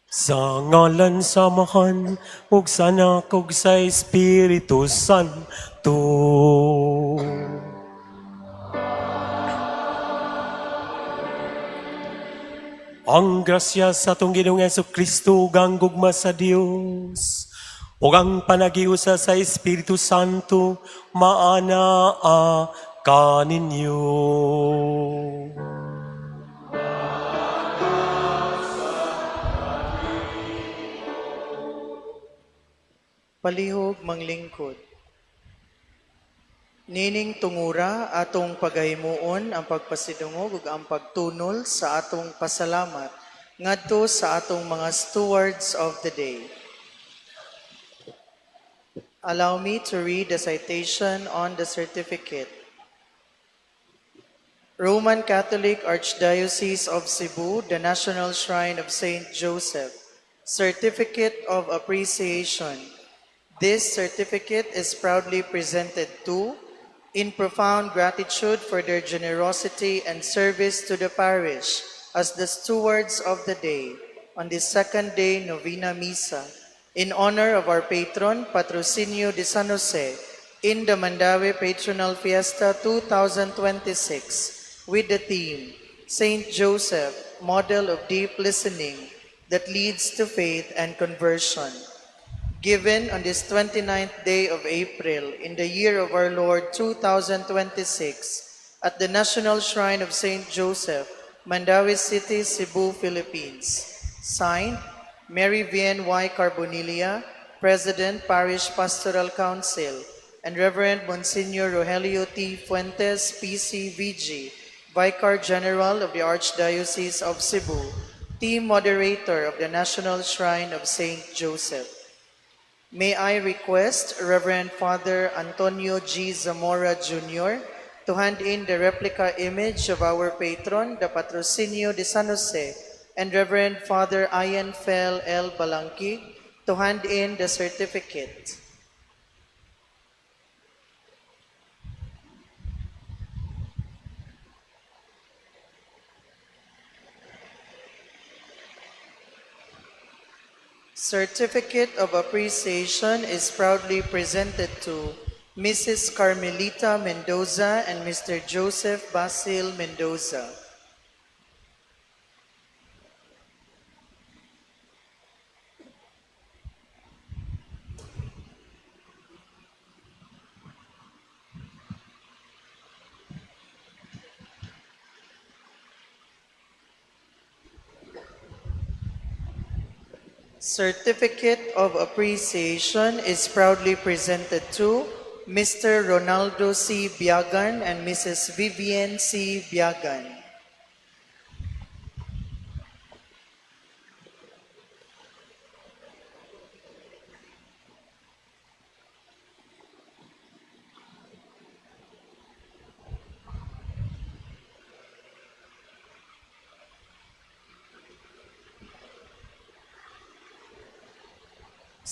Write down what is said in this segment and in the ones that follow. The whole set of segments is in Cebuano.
Sa ngalan sa Amahan, ug sa Anak, ug sa Espiritu Santo. Ang grasya sa atong Ginoong Hesus Kristo ug ang gugma sa Dios ug ang panagiusa sa Espiritu Santo maanaa kaninyo. Palihog manglingkod. Nining tungura atong pagahimuon ang pagpasidungog ug ang pagtunol sa atong pasalamat ngadto sa atong mga stewards of the day. Allow me to read the citation on the certificate. Roman Catholic Archdiocese of Cebu, the National Shrine of Saint Joseph, Certificate of Appreciation. This certificate is proudly presented to, in profound gratitude for their generosity and service to the parish as the stewards of the day on this second day Novena Misa, in honor of our patron, Patrocinio de San Jose, in the Mandaue Patronal Fiesta 2026, with the theme, Saint Joseph, Model of Deep Listening that Leads to Faith and Conversion. Given on this 29th day of April in the year of our Lord 2026 at the National Shrine of Saint Joseph, Mandaue City, Cebu, Philippines. Signed, Mary Vien Y. Carbonilla, President, Parish Pastoral Council, and Reverend Monsignor Rogelio T. Fuentes, PCVG, Vicar General of the Archdiocese of Cebu, Team Moderator of the National Shrine of Saint Joseph. May I request Reverend Father Antonio G. Zamora Jr. to hand in the replica image of our patron, the Patrocinio de San Jose, and Reverend Father Ian Fel L. Balanquig to hand in the certificate. Certificate of Appreciation is proudly presented to Mrs. Carmelita Mendoza and Mr. Joseph Basil Mendoza. Certificate of Appreciation is proudly presented to Mr. Ronaldo C. Biagan and Mrs. Vivian C. Biagan.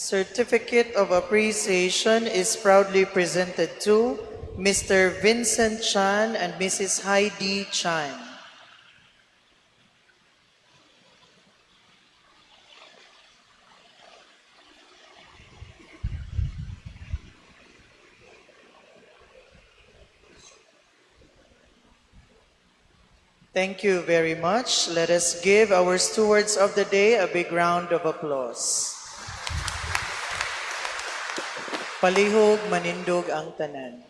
Certificate of Appreciation is proudly presented to Mr. Vincent Chan and Mrs. Heidi Chan. Thank you very much. Let us give our stewards of the day a big round of applause. Palihog manindog ang tanan.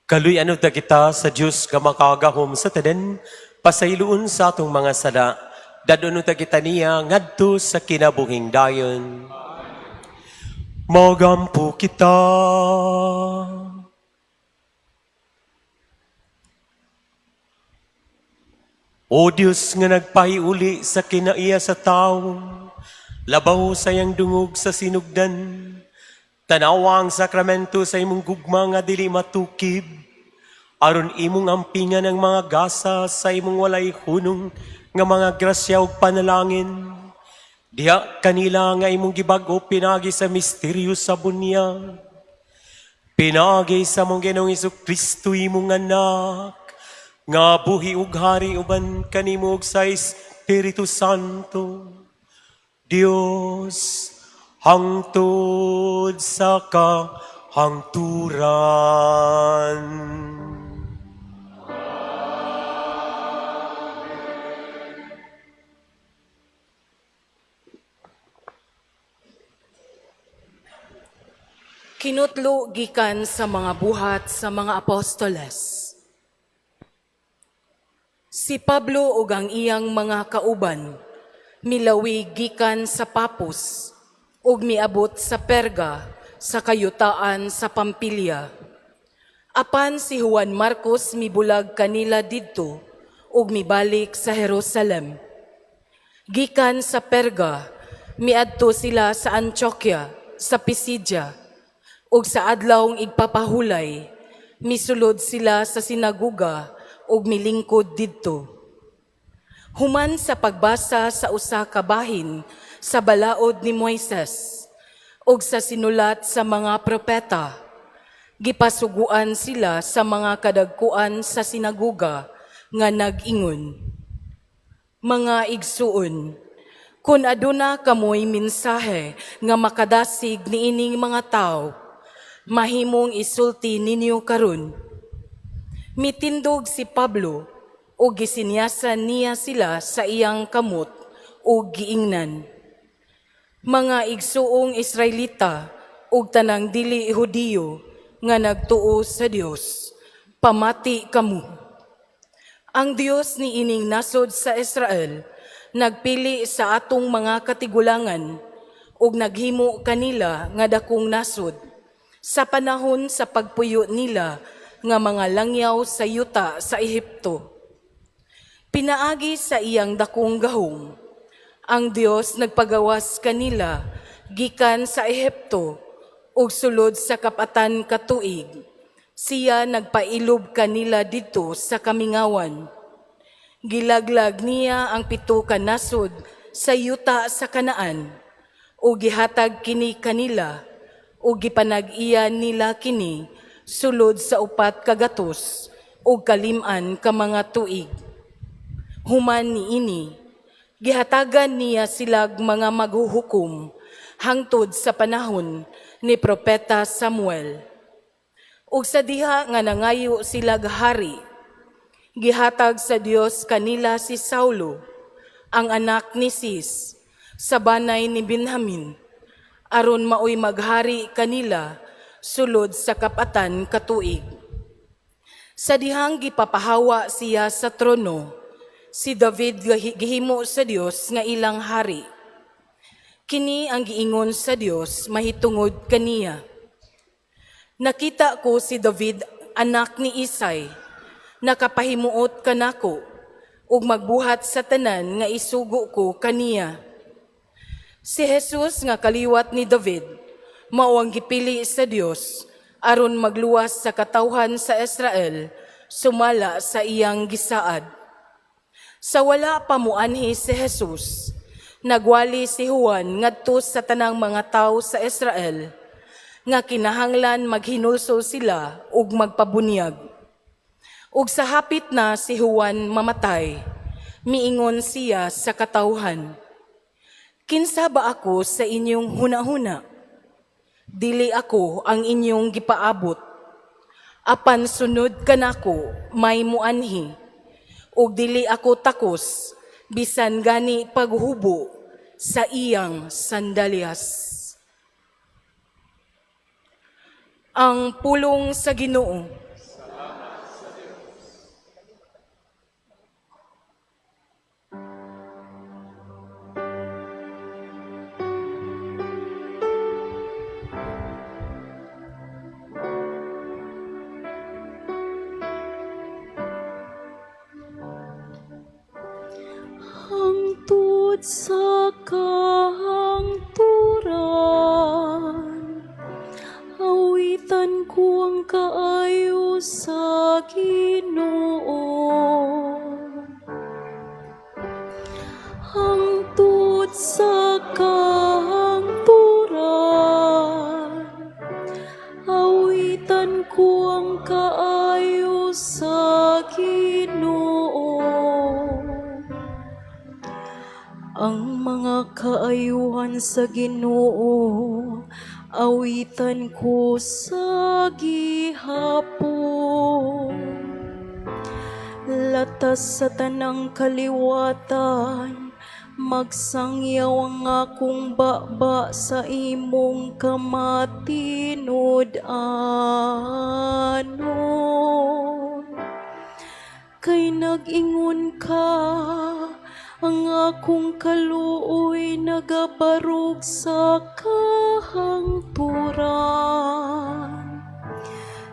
Kaluy-an ta kita sa Dios nga makagahom sa tanan, pasayloon sa atong mga sala, dad-on ta kita niya ngadto sa kinabuhing dayon. Magampo kita. O Dios nga nagpahiuli sa kinaiya sa tawo, labaw sa iyang dungog sa sinugdan, tanawa ang sakramento sa imong gugma nga dili matukib, aron imong ampingan ang mga gasa sa imong walay hunong nga mga grasya ug panalangin. Diha kanila nga imong gibag-o pinaagi sa misteryo sa bunyag. Pinaagi sa among Ginoong Kristo imong anak, nga buhi ug hari uban kanimo ug sa Espiritu Santo. Dios, hangtod sa kahangturan. Kinutlo gikan sa mga buhat sa mga apostoles. Si Pablo ug ang iyang mga kauban milawi gikan sa Papos ug miabot sa Perga sa kayutaan sa Pampilya. Apan si Juan Marcos mibulag kanila didto ug mibalik sa Jerusalem. Gikan sa Perga, miadto sila sa Antioquia, sa Pisidia, ug sa adlawng igpapahulay, misulod sila sa sinaguga ug milingkod didto. Human sa pagbasa sa usa ka bahin sa balaod ni Moises ug sa sinulat sa mga propeta, gipasuguan sila sa mga kadagkuan sa sinaguga nga nag-ingon, "Mga igsuon, kung aduna kamoy mensahe nga makadasig niining mga tawo, mahimong isulti ninyo karon." Mitindog si Pablo ug gisinyasan niya sila sa iyang kamot ug giingnan, "Mga igsuong Israelita ug tanang dili Hudiyo nga nagtuo sa Dios, pamati kamo. Ang Dios ni ining nasod sa Israel nagpili sa atong mga katigulangan ug naghimo kanila nga dakong nasod sa panahon sa pagpuyo nila nga mga langyaw sa yuta sa Ehipto. Pinaagi sa iyang dakong gahom, ang Dios nagpagawas kanila gikan sa Ehipto ug sulod sa 40 ka tuig siya nagpailob kanila didto sa kamingawan. Gilaglag niya ang 7 ka nasod sa yuta sa Kanaan ug gihatag kini kanila ug gipanag-iya nila kini sulod sa 405 ka mga tuig. Human niini, gihatagan niya silag mga maghuhukom hangtod sa panahon ni Propeta Samuel. Ug sa diha nga nangayo silag hari, gihatag sa Dios kanila si Saulo, ang anak ni Cis, sa banay ni Benjamin, aron maoy maghari kanila sulod sa 40 ka tuig. Sa dihang gipapahawa siya sa trono, si David gihimo sa Dios nga ilang hari. Kini ang giingon sa Dios mahitungod kaniya: 'Nakita ko si David, anak ni Isay, nakapahimuot kanako ug magbuhat sa tanan nga isugo ko kaniya.' Si Jesus nga kaliwat ni David, mao ang gipili sa Dios aron magluwas sa katawhan sa Israel sumala sa iyang gisaad. Sa wala pa muanhi si Jesus, nagwali si Juan ngadto sa tanang mga tawo sa Israel nga kinahanglan maghinulsol sila ug magpabunyag. Ug sa hapit na si Juan mamatay, miingon siya sa katawhan, 'Kinsa ba ako sa inyong hunahuna? Dili ako ang inyong gipaabot. Apan sunod kanako may muanhi, ug dili ako takos bisan gani paghubo sa iyang sandalyas. Ang pulong sa Ginoo. Hangtod sa kahangturan, awitan ko ang kaayo sa Ginoo. Hangtod sa kahangturan, awitan ko ang kaayo sa Ginoo. Ang mga kaayuhan sa Ginoo, awitan ko sa gihapon. Latas sa tanang kaliwatan, magsangyaw ang akong baba sa imong kamatinud-anon. Kay nag-ingon ka, ang akong kaluoy nagabarog sa kahangturan.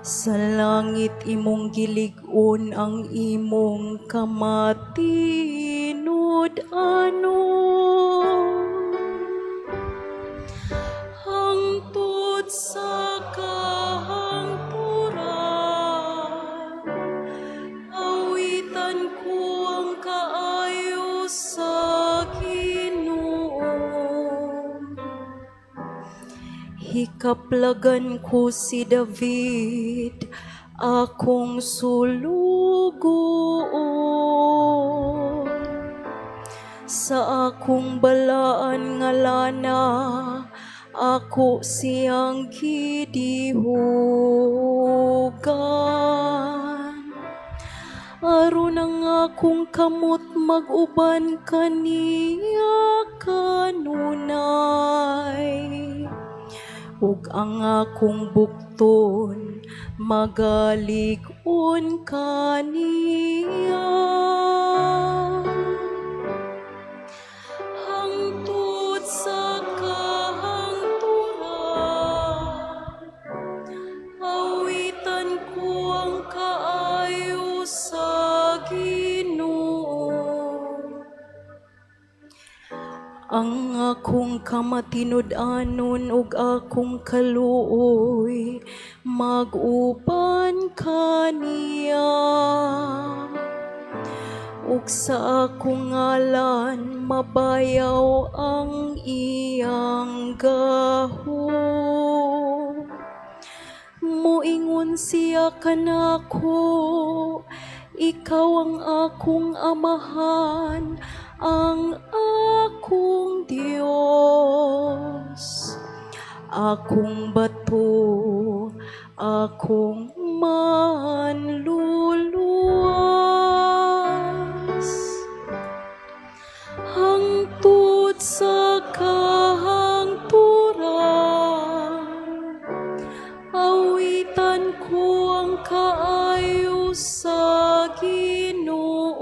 Sa langit imong gilig-on ang imong kamatinud-anon. Hangtod sa kahangturan, awitan ko ang kaayo sa Ginoo. Hikaplagan ko si David, akong sulugoon. Sa akong balaan nga lana, ako siyang gidihugan. Aron ang akong kamot mag-uban kaniya kanunay, ug ang akong bukton magalig-on kaniya. Hangtod sa kahangturan, awitan ko ang kaayo sa Ginoo. Ang akong kamatinud-anon ug akong kaluoy mag-uban kaniya. Ug sa akong ngalan mabayaw ang iyang gahom. Moingon siya kanako, ikaw ang akong amahan, ang akong Dios, akong bato, akong manluluwas. Hangtod sa kahangturan, awitan ko ang kaayo sa Ginoo.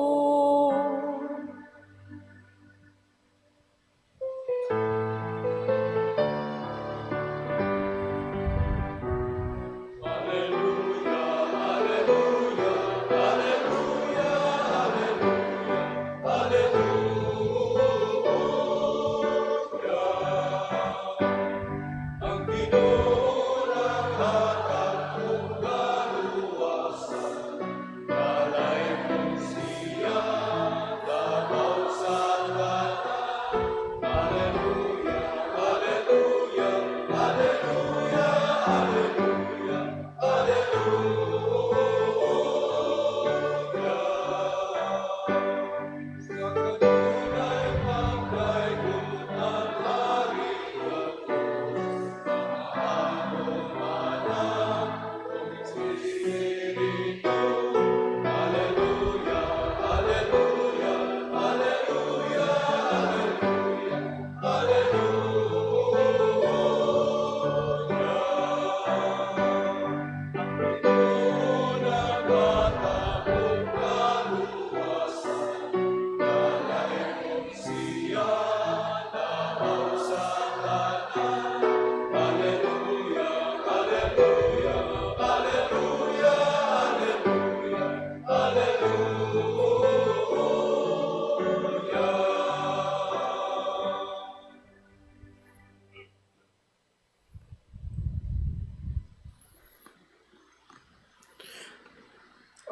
Alleluia, alleluia.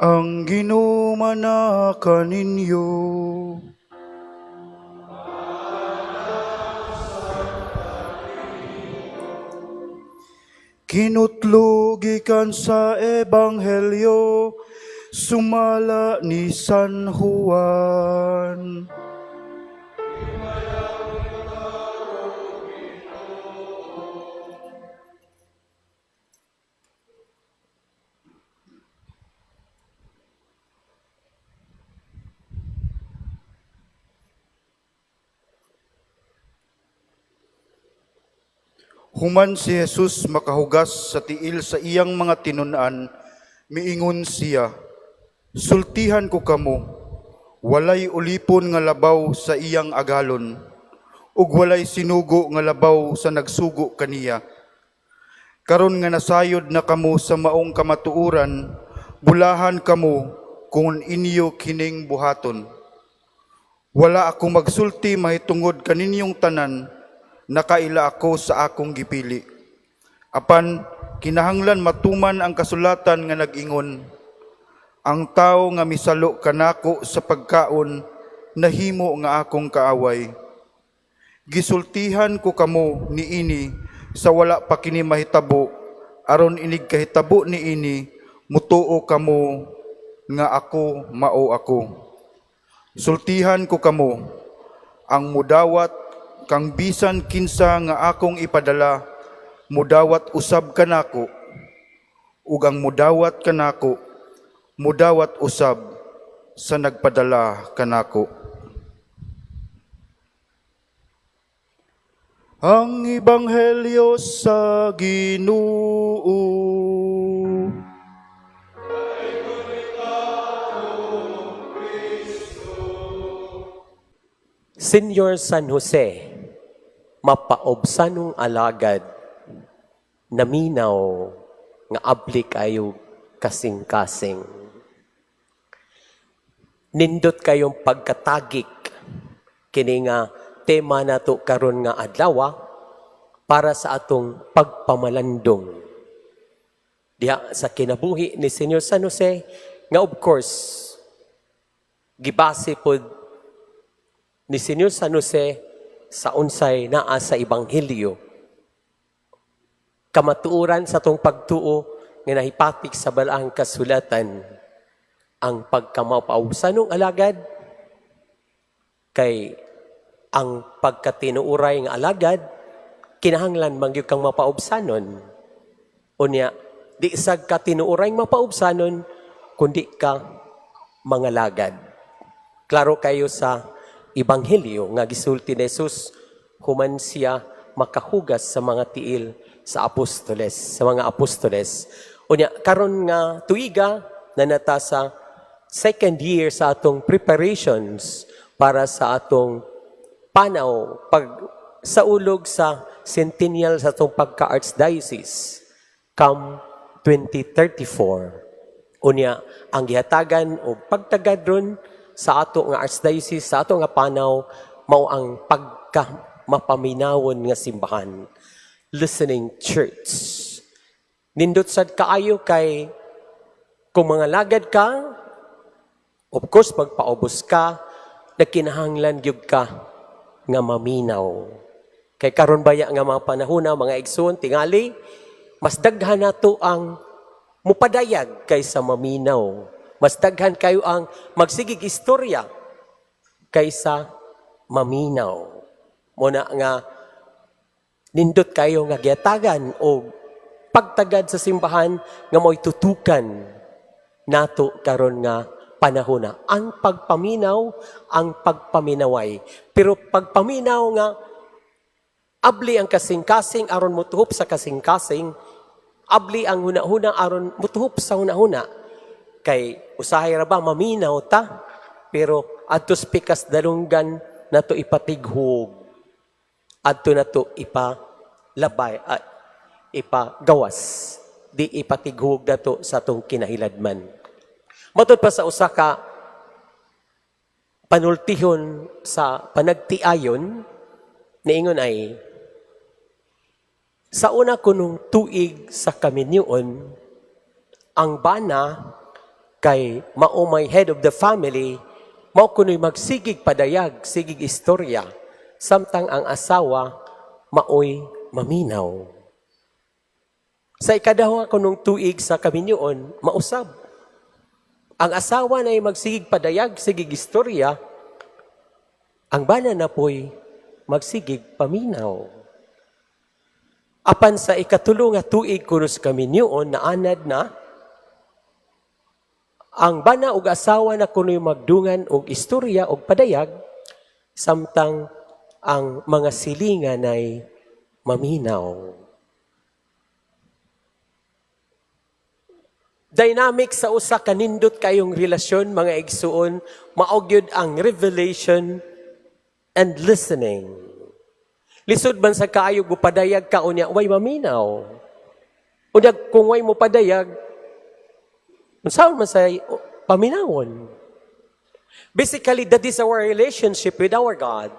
Ang Ginoo maanaa kaninyo. Kinutlo gikan sa Ebanghelyo sumala ni San Juan. Human si Jesus makahugas sa tiil sa iyang mga tinun-an, miingon siya, "Sultihan ko kamo, walay ulipon nga labaw sa iyang agalon, ug walay sinugo nga labaw sa nagsugo kaniya. Karon nga nasayod na kamo sa maong kamatuoran, bulahan kamo kung inyo kining buhaton. Wala ako magsulti mahitungod kaninyong tanan, nakaila ako sa akong gipili. Apan kinahanglan matuman ang kasulatan nga nag-ingon, ang tawo nga misalo kanako sa pagkaon nahimo nga akong kaaway. Gisultihan ko kamo niini sa wala pa kini mahitabo, aron inig kahitabo niini mutuo kamo nga ako mao ako. Sultihan ko kamo, ang mudawat kang bisan kinsa nga akong ipadala, mudawat usab kanako, ug ang mudawat kanako, mudawat usab sa nagpadala kanako." Ang Ebanghelyo sa Ginoo. Senior San Jose, mapaobsanong alagad, naminaw nga abli kayo kasing-kasing. Nindot kayong pagkatagik kini nga tema nato karon nga adlaw para sa atong pagpamalandong diha sa kinabuhi ni Senyor San Jose nga, of course, gibase pod ni Senyor San Jose sa unsay naa sa Ebanghelyo. Kamatuoran sa atong pagtuo nga nahipatik sa balaang kasulatan, ang pagkamapaubsanong alagad, kay ang pagkatinuuray nga alagad kinahanglan man gyud kang mapaubsanon. Unya di sad ka tinuuray mapaubsanon kundi ka mangalagad. Klaro kayo sa Ebanghelyo nga gisulti ni Jesus human siya makahugas sa mga tiil sa apostoles, sa mga apostoles. Unya karon nga tuiga na nata sa second year sa atong preparations para sa atong panaw pag saulog sa centennial sa atong pagka-archdiocese come 2034. Unya ang gihatagan o pagtagad ron sa ato nga archdiocese, sa ato nga panaw, mao ang pagka mapaminawon nga simbahan, listening church. Nindot sad kaayo kay kung mga lagad ka, of course magpaubos ka, nagkinahanglan gyud ka nga maminaw. Kay karon baya nga mga panahona, mga igsoon, tingali, mas daghan nato ang mupadayag kaysa maminaw. Mas daghan kayo ang magsigig istorya kaysa maminaw. Muna nga nindot kayo nga giyatagan o pagtagad sa simbahan nga mo'y tutukan nato karon nga panahon na. Ang pagpaminaw, ang pagpaminaway. Pero pagpaminaw nga abli ang kasing-kasing aron motuhop sa kasing-kasing, abli ang hunahuna aron motuhop sa hunahuna. Kay usahay ra ba maminaw ta, pero adto sa pikas dalunggan nato ipatighog. Adto nato ipalabay, ipagawas, di ipatighog nato sa atong kinahiladman. Matud pa sa usa ka panultihon sa panagtiayon, niingon ay, sa una kunong tuig sa kaminyoon, ang bana Kay mao may head of the family, mao kuno'y magsigig padayag, sigig istorya, samtang ang asawa maoy maminaw. Sa ikadawa kunong tuig sa kaminyoon, mausab. Ang asawa na magsigig padayag, sigig istorya, ang bana na po'y magsigig paminaw. Apan sa ikatulo nga tuig kuno sa kaminyoon na anad na, ang bana ug asawa na kuno'y magdungan og istorya og padayag, samtang ang mga silingan ay maminaw. Dynamic sa usa ka nindot kayong relasyon, mga igsuon, mao gyud ang revelation and listening. Lisod man sa kaayo padayag ka unya way maminaw. Unya kung way mo padayag, unsaon man sa paminawon? Basically, that is our relationship with our God.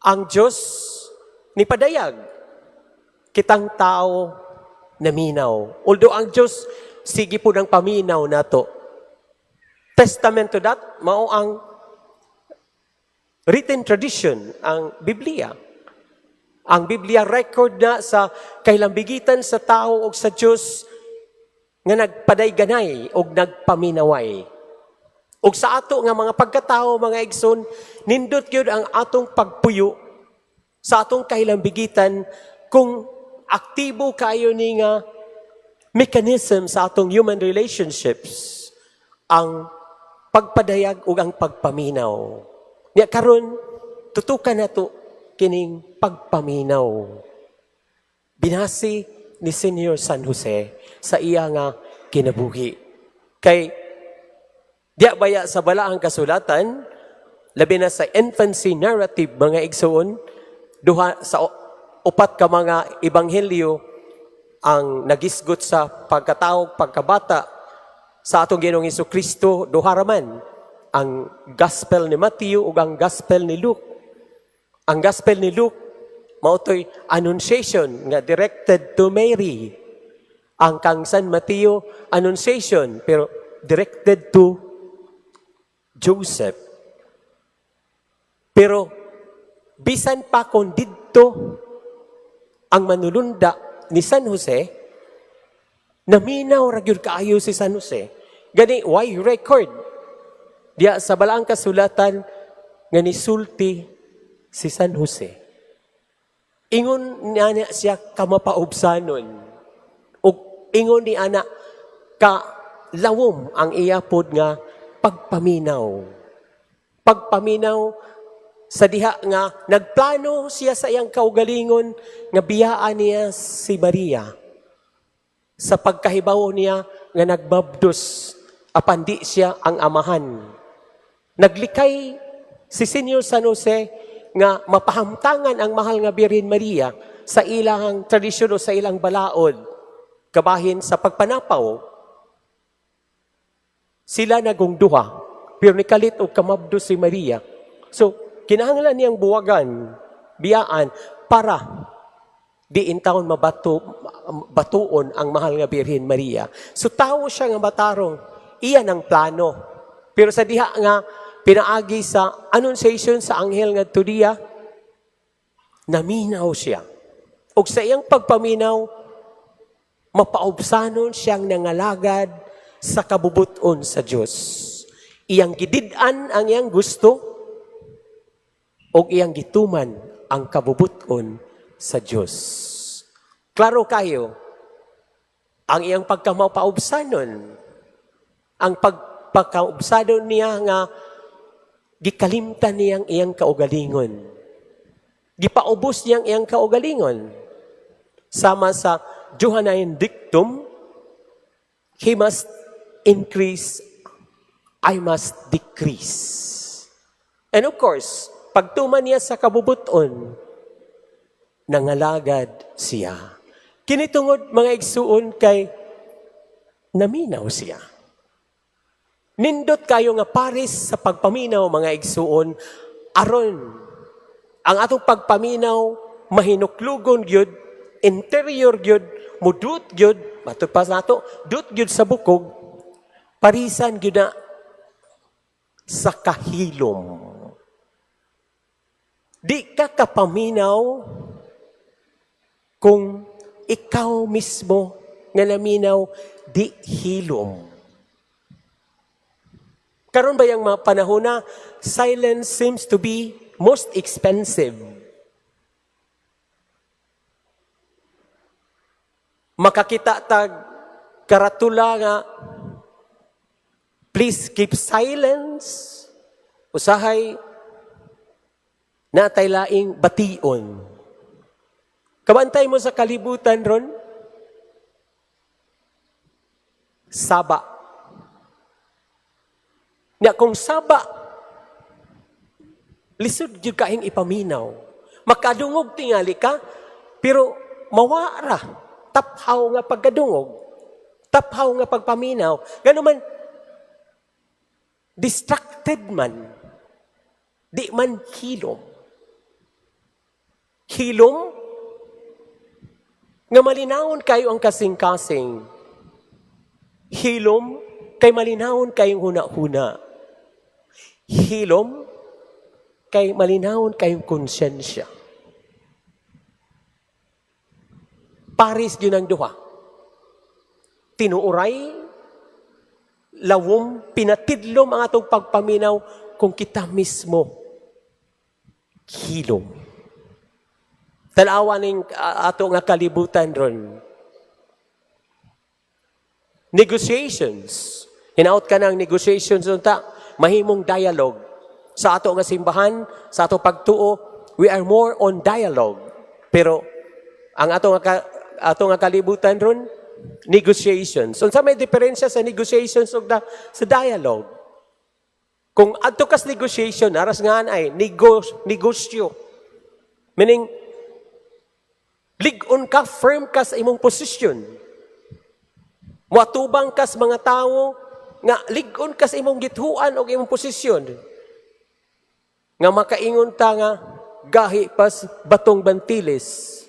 Ang Diyos ni padayag, kitang tao naminaw. Although ang Diyos sige po ng paminaw nato. Testament to that, mao ang written tradition, ang Biblia. Ang Biblia record na sa kailambigitan sa tao o sa Diyos nga nagpadayganay o nagpaminaway. Og sa ato nga mga pagkatao, mga igsoon, nindot gyud ang atong pagpuyo sa atong kahilambigitan kung aktibo kayo ni nga mechanism sa atong human relationships, ang pagpadayag ug ang pagpaminaw. Nya karon tutukan nato kining pagpaminaw. Binasi ni Senior San Jose sa iya nga kinabuhi. Kay diya baya sa balaang kasulatan, labi na sa infancy narrative, mga igsoon, duha sa upat ka mga ebanghelyo ang nagisgot sa pagkatao, pagkabata sa atong Ginoong Kristo, duha ra man, ang Gospel ni Matthew ug ang Gospel ni Luke. Ang Gospel ni Luke mao to'y annunciation nga directed to Mary. Ang kang San Mateo, annunciation pero directed to Joseph. Pero bisan pa kung didto ang manulunda ni San Jose, naminaw ra gyud kaayo si San Jose. Gani why record diya sa balaang kasulatan nga nisulti si San Jose? Ingon niya niya siya kamapaubsanon. Ug ingon ni ana ka lawom ang iya pod nga pagpaminaw. Pagpaminaw sa diha nga nagplano siya sa iyang kaugalingon nga biyaan niya si Maria sa pagkahibaw niya nga nagbabdos apan di siya ang amahan. Naglikay si Senior San Jose nga mapahamtangan ang mahal nga Birhen Maria sa ilang tradisyon o sa ilang balaod kabahin sa pagpanapaw. Sila nagong duha, pero nikalit og kamabdos si Maria. So, kinahanglan niyang buwagan, biyaan, para di intawon mabato, batuon ang mahal nga Birhen Maria. So, tawo siya nga matarong, iyan ang plano. Pero sa diha nga, pinaagi sa annunciation sa anghel nga diya, naminaw siya. Og sa iyang pagpaminaw, mapaubsanon siyang nangalagad sa kabubuton sa Dios. Iyang gidid-an ang iyang gusto og iyang gituman ang kabubuton sa Dios. Klaro kayo, ang iyang pagkamapaubsanon, ang pagpakaubsanon niya nga gikalimtan niyang iyang kaugalingon. Gipaubos niyang iyang kaugalingon. Sama sa Johannine dictum, "He must increase, I must decrease." And of course, pagtuman niya sa kabubuton, nangalagad siya. Kini tungod, mga igsuon, kay naminaw siya. Nindot kayo nga pares sa pagpaminaw, mga igsuon, aron ang atong pagpaminaw mahinuklugon gyud, interior gyud, mudut gyud, matud pa nato, dut gyud sa bukog. Parisan gyud na sa kahilom. Di ka kapaminaw kung ikaw mismo nga naminaw di hilom. Karon ba yung mga panahon na silence seems to be most expensive? Makakita tag karatula nga "Please keep silence." Usahay natay laing bation. Kabantay mo sa kalibutan ron? Saba. Nya kung saba, lisod gyud kaayong ipaminaw. Makadungog tingali ka, pero mawara. Taphaw nga pagkadungog. Taphaw nga pagpaminaw. Gano man, distracted man. Di man hilom. Hilom, nga malinawon kayo ang kasing-kasing. Hilom, kay malinawon kayong huna-huna. Hilom, kay malinawon kayong konsensya. Paris yun ang duha. Tinuuray, lawom, pinatidlom ang atong pagpaminaw kung kita mismo hilom. Tanawa ning ato nga kalibutan ron. Negotiations. Hinaut ka ng negotiations unta, mahimong dialogue. Sa ato nga simbahan, sa ato pagtuo, we are more on dialogue. Pero ang ato nga kalibutan ron, negotiations. Unsa may diferensya sa negotiations ug sa dialogue? Kung adto kas negotiation, aras nga ay negosyo. Meaning, lig-on ka, firm ka sa imong posisyon. Muatubang ka sa mga tawo nga lig-on ka sa imong githuan o imong posisyon. Nga makaingon ta nga gahi pas batong bantilis.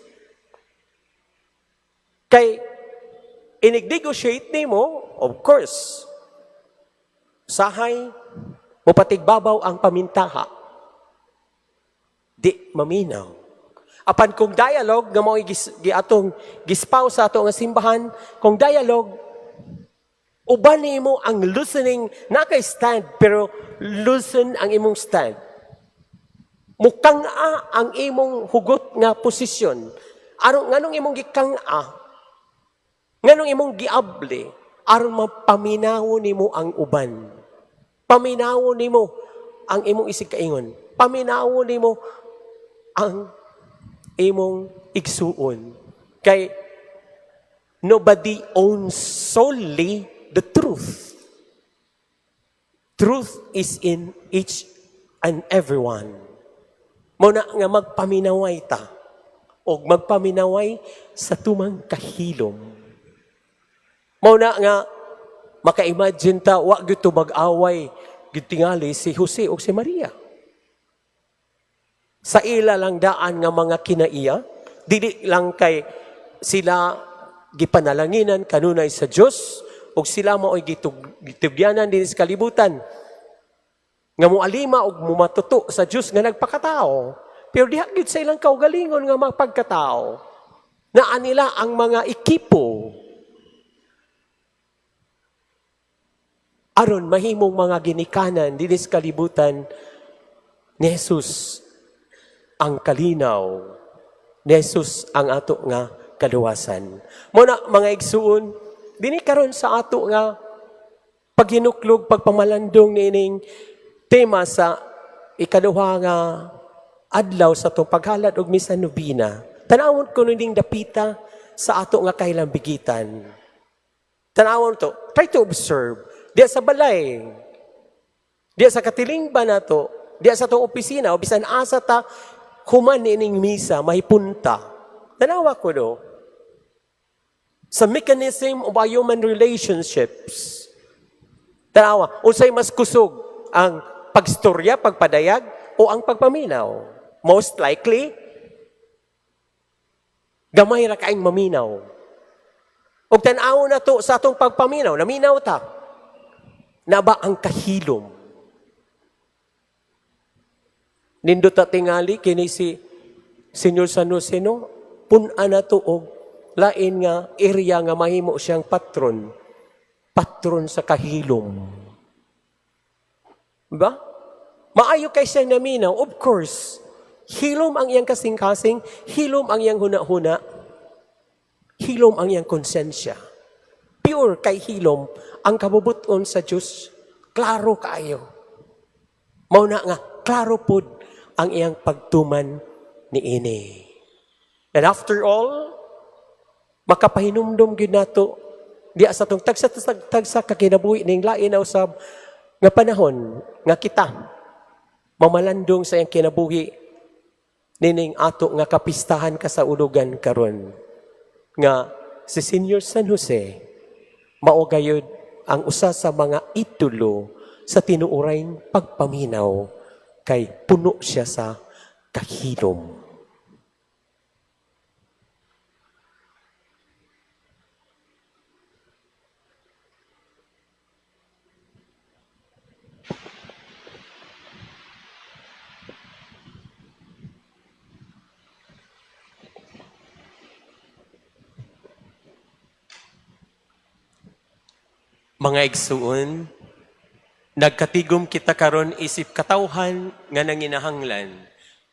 Kay inig-negotiate nimo, of course, sahay mopatigbabaw ang pamintaha. Di maminaw. Apan kung dialogue nga mao'y giatong gispaw sa ato nga simbahan, kung dialogue uban nimo ang loosening na kay stand, pero loosen ang imong stand. Mukang-a ang imong hugot nga posisyon. Aron nganong imong gikang-a? Nganong imong giable? Aron mapaminaw nimo ang uban. Paminaw nimo ang imong isig kaingon. Paminaw nimo ang imong igsuon. Kay nobody owns solely the truth. Truth is in each and everyone. Mao na nga magpaminaway ta og magpaminaway sa tumang kahilom. Mao na nga maka-imagine ta wa gyud to mag-away gyud tingali si Jose ug si Maria. Sa ila lang daan nga mga kinaiya, dili lang kay sila gipanalanginan kanunay sa Dios ug sila mao'y gitugyanan dinhi sa kalibutan nga moalima og mumatuto sa Dios nga nagpakatao. Pero diha gyud sa ilang kaugalingon nga mapagkatao. Naa nila ang mga ekipo aron mahimong mga ginikanan dinhi sa kalibutan ni Jesus ang kalinaw, ni Jesus ang ato nga kaluwasan. Muna mga igsuon, dinhi karon sa ato nga paghinuklog, pagpamalandong niining tema sa ikaduha nga adlaw sa atong paghalad og misa nobina. Tanawon ko ning dapita sa ato nga kahilambigitan. Tanawon to, try to observe. Diya sa balay, diya sa katilingban nato, diya sa atong opisina, o bisan asa ta human niining misa, mahipunta. Tanawa ko do, sa mechanism of our human relationships. Tanawa, unsay mas kusog, ang pagstorya, pagpadayag, o ang pagpaminaw? Most likely, gamay ra kaayong maminaw. Og tan-aw na to sa atong pagpaminaw, naminaw ta. Na ba ang kahilom? Nindot ta tingali kini si Senyor San Jose, no? Pun-an nato og lain nga area nga mahimo siyang patron. Patron sa kahilom. Ba? Maayo kay siya naminaw, of course. Hilom ang iyang kasing-kasing, hilom ang iyang huna-huna, hilom ang iyang konsensya. Pure kay hilom ang kabubuton sa Diyos. Klaro kaayo. Mao na nga, klaro pud ang iyang pagtuman niini. And after all, makapahinumdum gyud nato diya sa atong tagsa tagsa ka kinabuhi ning lain na usab nga panahon nga kita mamalandong sa iyang kinabuhi nining ato nga kapistahan kasaulugan karon nga si Senior San Jose mao gayud ang usa sa mga idolo sa tinuoray pagpaminaw kay puno siya sa kahilom. Mga igsuon, nagkatigom kita karon isip katawhan nga nanginahanglan.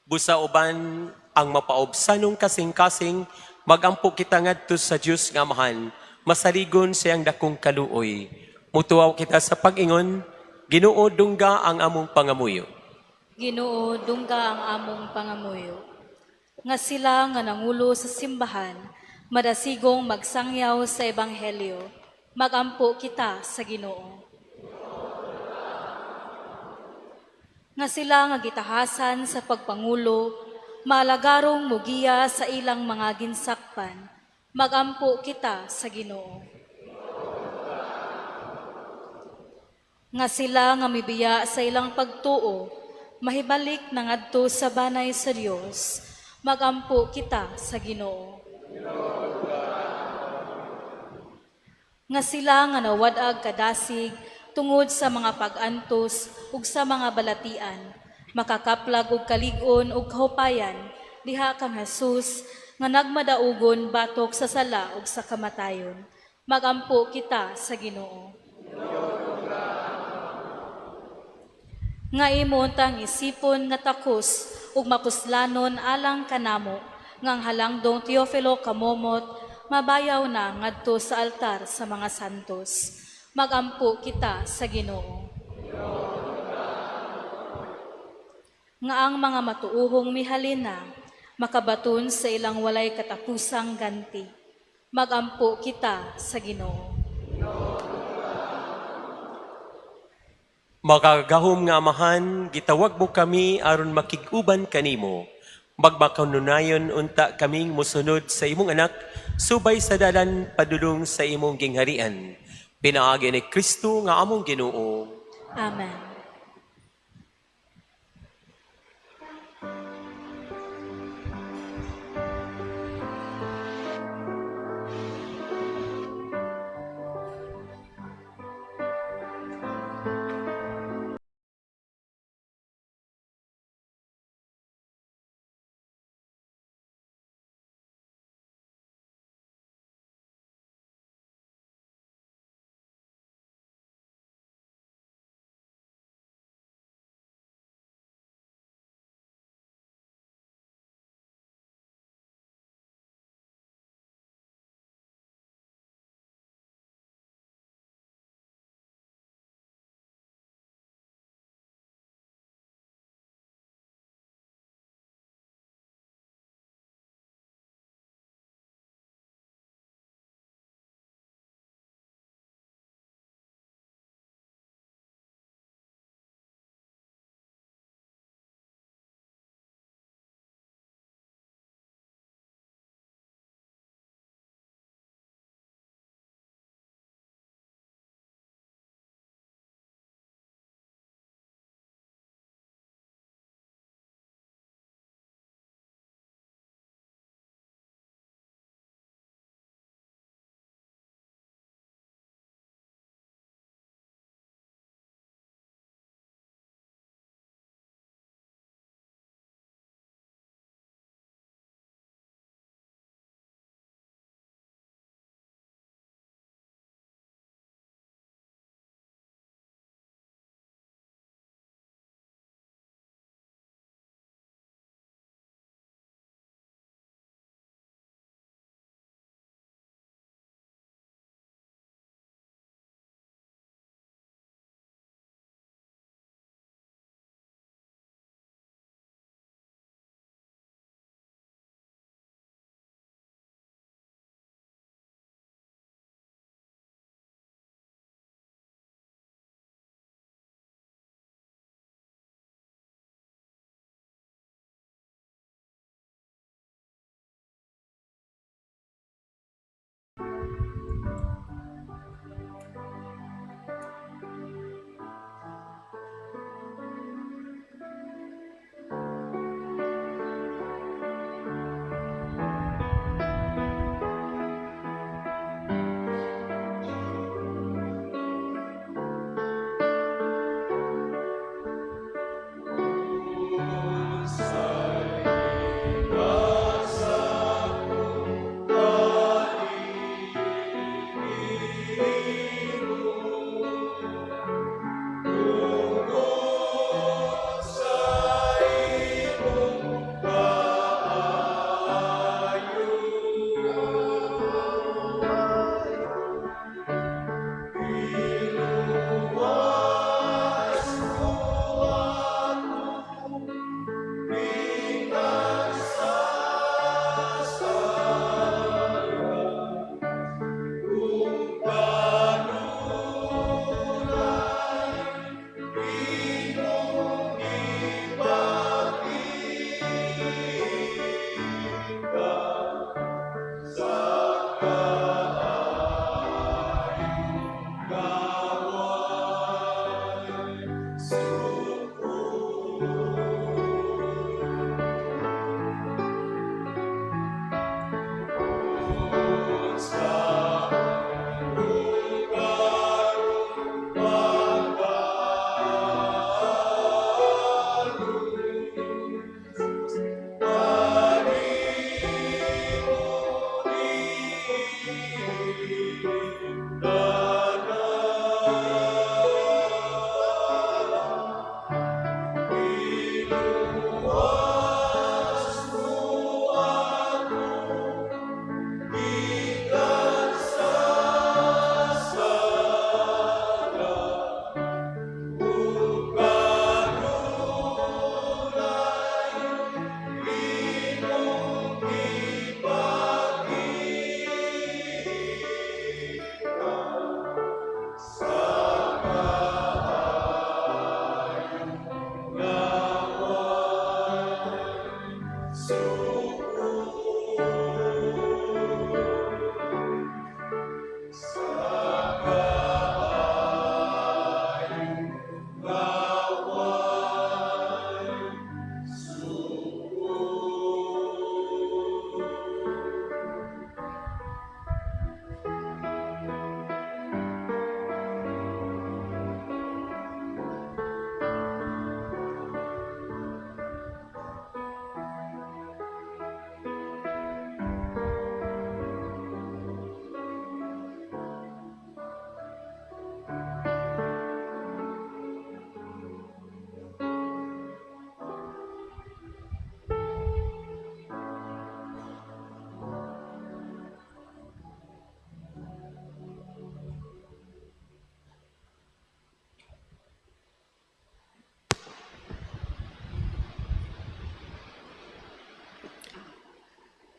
Busa uban ang mapaobsanong kasing-kasing, magampo kita ngadto sa Dios nga Amahan, masaligon siyang dakong kaluoy. Mutuaw kita sa pag-ingon, Ginoo, dungga ang among pangamuyo. Ginoo, dungga ang among pangamuyo. Nga sila nga nangulo sa simbahan, madasigong magsangyaw sa ebanghelyo. Magampo kita sa Ginoo. Nga sila nga gitahasan sa pagpangulo, maalagarong mugiya sa ilang mga ginsakpan. Magampo kita sa Ginoo. Nga sila nga mibiya sa ilang pagtuo, mahibalik na ngadto sa banay sa Dios. Magampo kita sa Ginoo. Nga sila nga nawad-ag kadasig tungod sa mga pag-antos ug sa mga balatian, makakaplag og kalig-on ug kahupayan diha kang Jesus nga nagmadaugon batok sa sala ug sa kamatayon. Magampo kita sa Ginoo. Nga imo untang isipon nga takos ug mapuslanon alang kanamo nga ang halangdong Teofilo Camomot mabayaw na ngadto sa altar sa mga santos. Magampo kita sa Ginoo. Nga ang mga matuuhong mihalin na makabaton sa ilang walay katapusang ganti. Magampo kita sa Ginoo. Makagagahom nga Amahan, gitawag mo kami aron makig-uban kanimo. Magmakanunayon unta kaming musunod sa imong anak, subay sa dalan padulong sa imong gingharian. Pinaagi ni Kristo nga among Ginoo. Amen.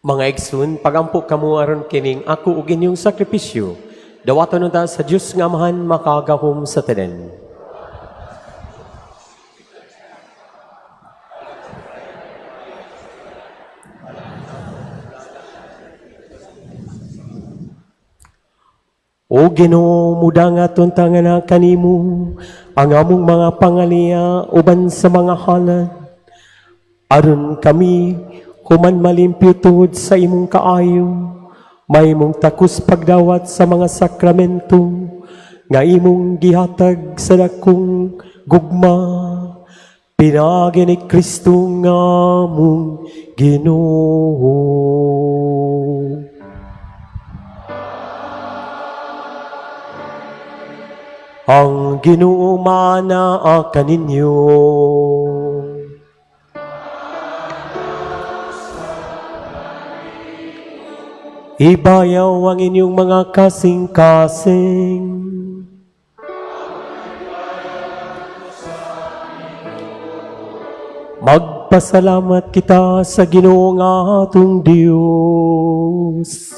Mga igsoon, pagampo kamo aron kining ako ug inyong sakripisyo. Dawaton unta sa Dios nga Amahan makagahom sa tanan. O Ginoo, mudanga tuntangan na kanimo ang among mga pangaliya uban sa mga halad. Aron kami human malimpyo tungod sa imong kaayo, mahimong takos pagdawat sa mga sakramento nga imong gihatag sa dakong gugma. Pinaagi ni Kristo nga among Ginoo. Ang Ginoo maanaa kaninyo. Ibayaw ang inyong mga kasing-kasing. Magpasalamat kita sa Ginoo nga atong Dios.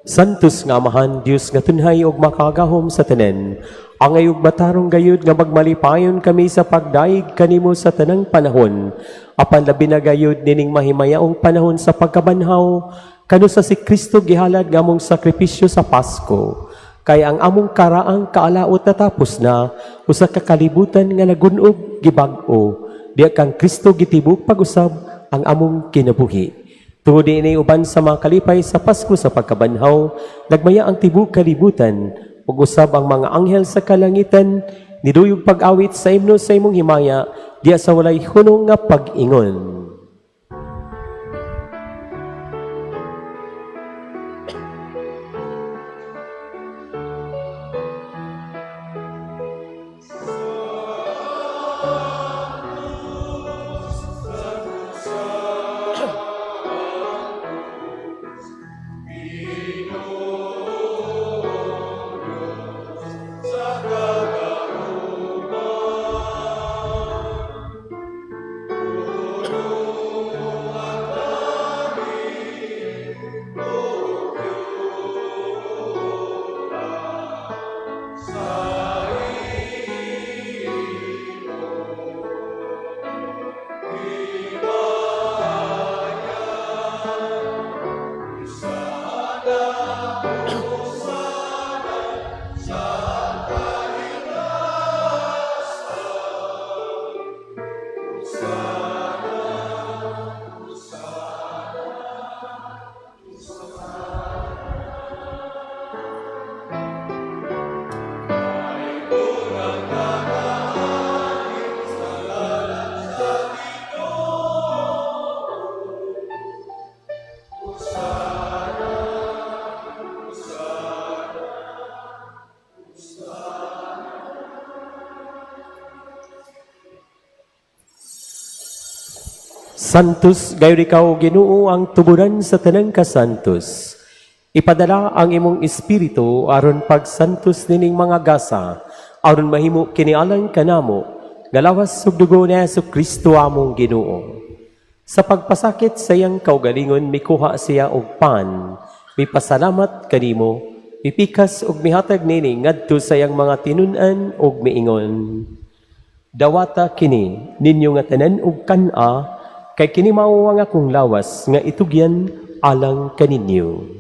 Santos nga Amahan, Dios nga tunhay ug makagahom sa tanan, angay ug matarong gayud nga magmalipayon kami sa pagdayeg kanimo sa tanang panahon, apan labi na gayud nining mahimayaong panahon sa pagkabanhaw, kanusa si Kristo gihalad nga among sakripisyo sa Pasko. Kay ang among karaang kaalaot natapos na, usa ka kalibutan nga nagun-og gibag-o, diya kang Kristo gitibok pag-usab ang among kinabuhi. Tungod niini uban sa mga kalipay sa Pasko sa pagkabanhaw, nagmaya ang tibuok kalibutan, ug usab ang mga anghel sa kalangitan, niduyog pag-awit sa imno sa imong himaya, diya sa walay hunong nga pag-ingon. Santos, gayud ikaw Ginoo ang tuburan sa tanang kasantos. Ipadala ang imong espiritu aron pagsantos nining mga gasa, aron mahimo kini alang kanamo, nga lawas ug dugo ni Hesus Kristo among Ginoo. Sa pagpasakit sa iyang kaugalingon, mikuha siya og pan, mipasalamat kanimo, mipikas ug mihatag nini ngadto sa iyang mga tinun-an ug miingon. Dawata kini ninyo nga tanan og kan-a, kay kini mao ang akong lawas nga itugyan alang kaninyo.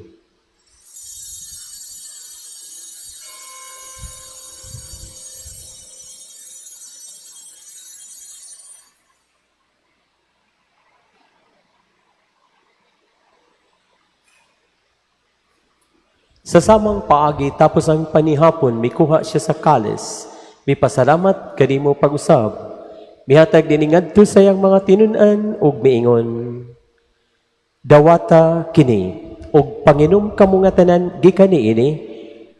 Sa samang paagi tapos ang panihapon, mikuha siya sa kalis, mipasalamat kanimo pag-usab, mihatag dinhi ngadto sa iyang mga tinun-an ug miingon. Dawata kini ug panginom kamo nga tanan gikan niini,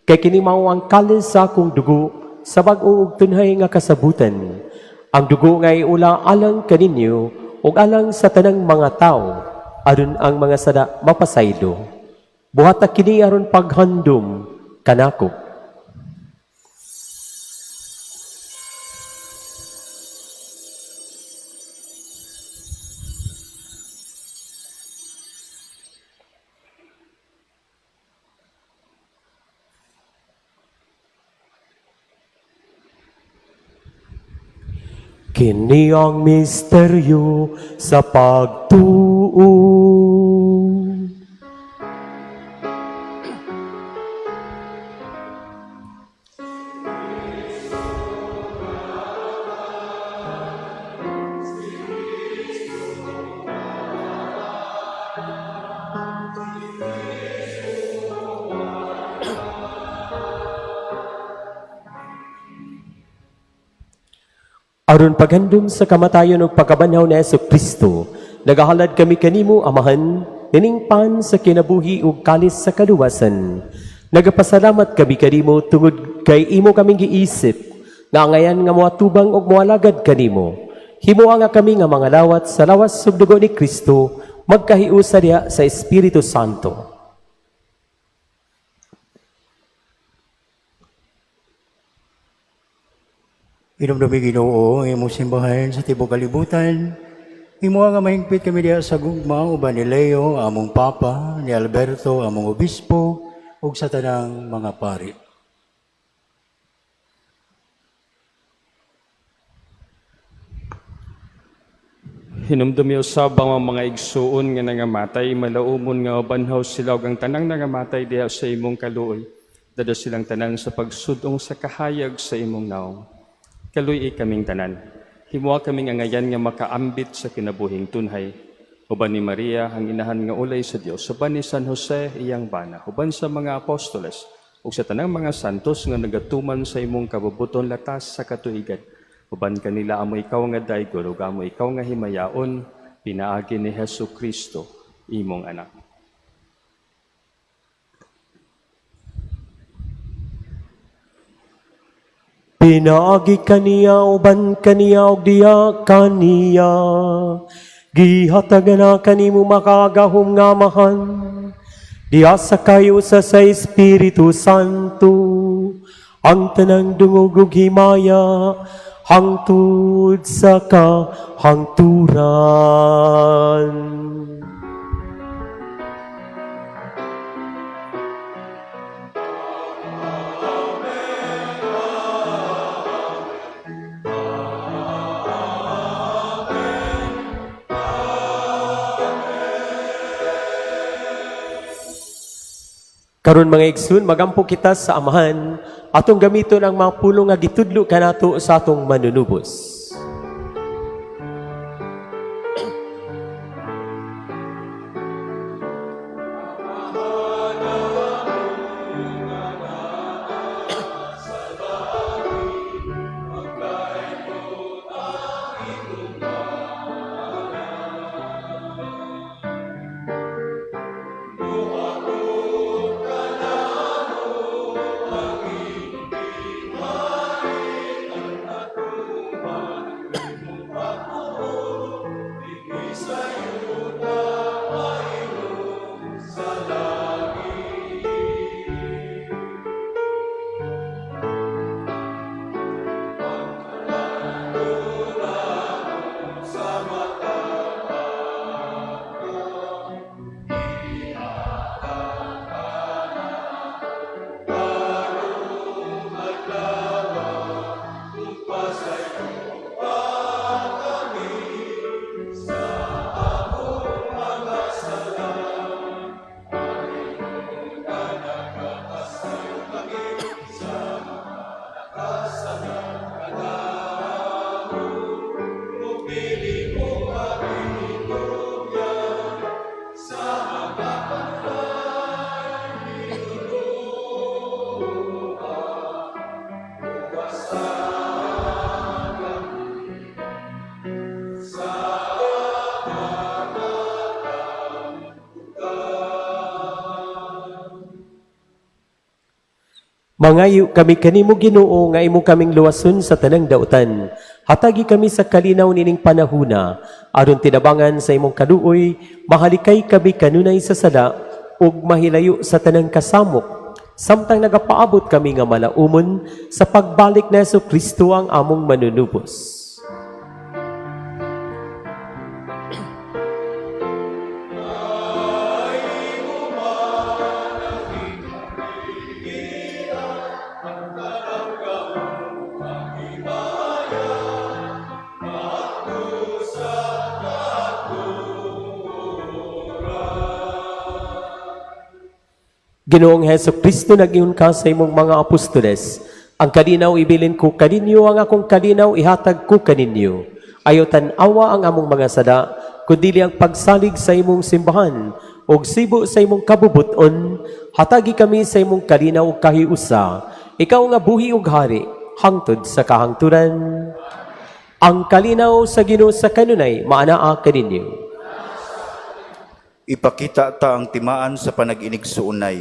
kay kini mao ang kalis sa akong dugo sa bag-o ug tunhay nga kasabutan. Ang dugo nga iula alang kaninyo ug alang sa tanang mga tawo, aron ang mga sada mapasaylo. Buhata kini aron paghandom kanako. Kini ang misteryo sa pagtuo. Aron paghandom sa kamatayon ug pagkabanhaw ni Hesus Kristo, nagahalad kami kanimo, Amahan, nining pan sa kinabuhi ug kalis sa kaluwasan. Nagapasalamat kami kanimo tungod kay imo kaming giisip, nga angayan nga moatubang ug moalagad kanimo. Himoa nga kami nga mga lawat sa lawas ug dugo ni Kristo, magkahiusa diha sa Espiritu Santo. Hinumdumi Ginoo ang imong simbahan sa tibuok kalibutan. Himoa nga mahingpit kami diha sa gugma uban ni Leo, among Papa, ni Alberto, among Obispo, ug sa tanang mga pari. Hinumdumi usab ang mga igsuon nga nangamatay, malaumon nga banhaw sila ug ang tanang nangamatay diha sa imong kaluoy. Dada silang tanan sa pagsudong sa kahayag sa imong naong. Kaluy-i kaming tanan. Himoa kaming angayan nga makaambit sa kinabuhing tunhay. Uban ni Maria ang inahan nga ulay sa Dios, uban ni San Jose iyang bana, uban sa mga apostoles ug sa tanang mga santos nga nagatuman sa imong kabubuton latas sa katuigan. Uban kanila amo ikaw nga daygon ug amo ikaw nga himayaon, pinaagi ni Hesus Kristo imong anak. Pinaagi kaniya, uban kaniya, ug diha kaniya, gihatagan na kanimo makagahom nga Amahan, diha sa kayo sa Espiritu Santo, ang tanang dungog ug himaya, hangtod sa kahangturan. Karon mga igsoon, magampo kita sa Amahan, atong gamiton ang mga pulong nga gitudlo kanato sa atong manunubos. Mangayo kami kanimo Ginoo nga imo kaming luwason sa tanang dautan. Hatagi kami sa kalinaw nining panahuna aron tinabangan sa imong kaluoy, mahalikay kami kanunay sa sala ug mahilayo sa tanang kasamok, samtang nagapaabot kami nga malaumon sa pagbalik ni Hesus Kristo ang among manunubos. Ginoong Heso Kristo, nag-ingon ka sa imong mga apostoles, "Ang kalinaw ibilin ko kaninyo, ang akong kalinaw ihatag ko kaninyo. Ayaw tan-awa ang among mga sala, kundi ang pagsalig sa imong simbahan, ug sibo sa imong kabubuton, hatagi kami sa imong kalinaw ug kahiusa. Ikaw nga buhi ug hari, hangtod sa kahangturan." Ang kalinaw sa Ginoo sa kanunay maanaa kaninyo. Ipakita ta ang timaan sa panag-inigsuonay.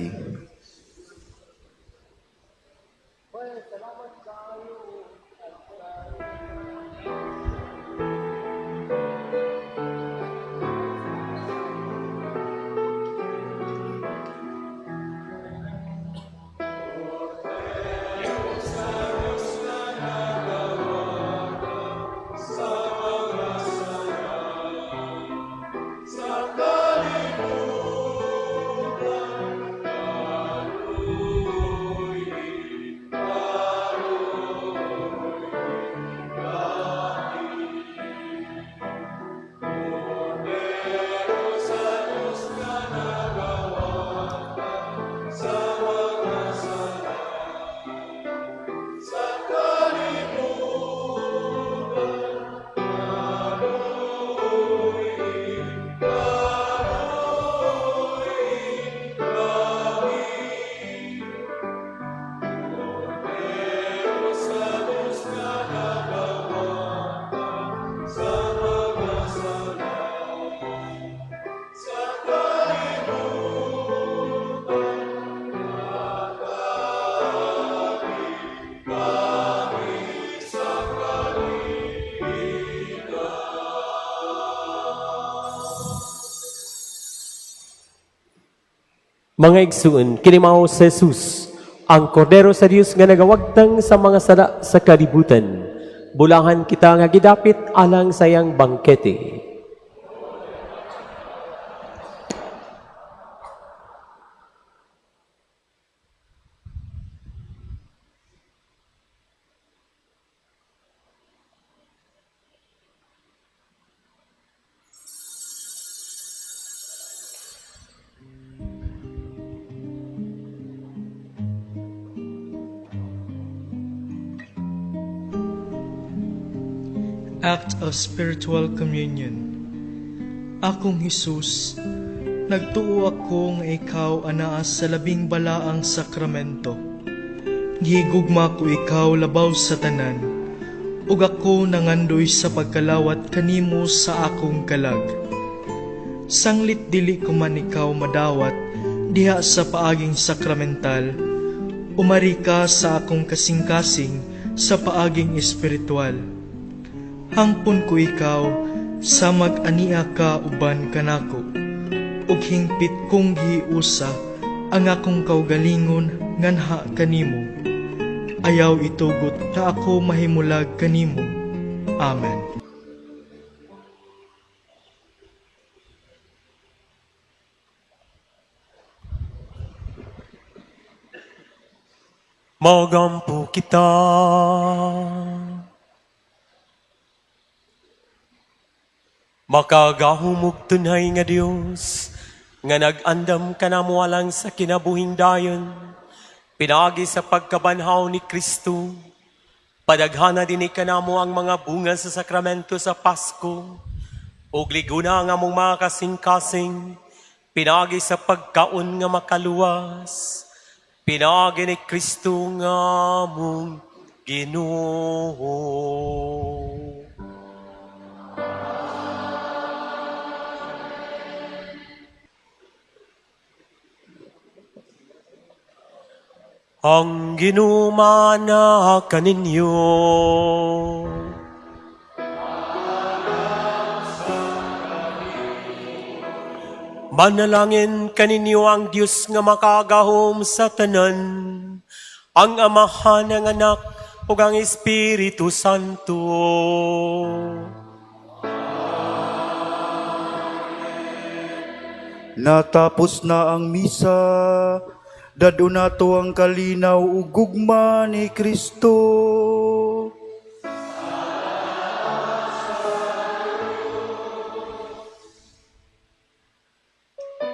Mga igsuon, kini mao si Jesus, ang Kordero sa Dios nga nagawagtang sa mga sala sa kalibutan. Bulahan kita nga gidapit alang sa iyang bangkete. Act of Spiritual Communion. Akong Hesus, nagtuo ako nga ikaw anaa sa labing balaang sakramento. Gihigugma ko ikaw labaw sa tanan, ug ako nangandoy sa pagkalawat kanimo sa akong kalag. Sanglit dili ko man ikaw madawat diha sa paaging sakramental, umari ka sa akong kasing-kasing sa paaging espiritual. Hangpon ko ikaw sa mag-ania ka uban kanako, ug hingpit kong giusa ang akong kaugalingon nganha kanimo. Ayaw itugot na ako mahimulag kanimo. Amen. Magampo kita. Makagahumog tunay nga Dios, nga nag-andam kanamo alang sa kinabuhing dayon, pinaagi sa pagkabanhaw ni Kristo, padaghana dinhi kanamo ang mga bunga sa sakramento sa Pasko, ug liguna ang among mga kasing-kasing, pinaagi sa pagkaon nga makaluwas, pinaagi ni Kristo nga among Ginoo. Ang Ginoo maana kaninyo. Manalangin kaninyo ang Dios nga makagahom sa tanan, ang Amahan, ang Anak, ug ang Espiritu Santo. Natapos na ang misa, dadto nato ang kalinaw ug gugma ni Kristo.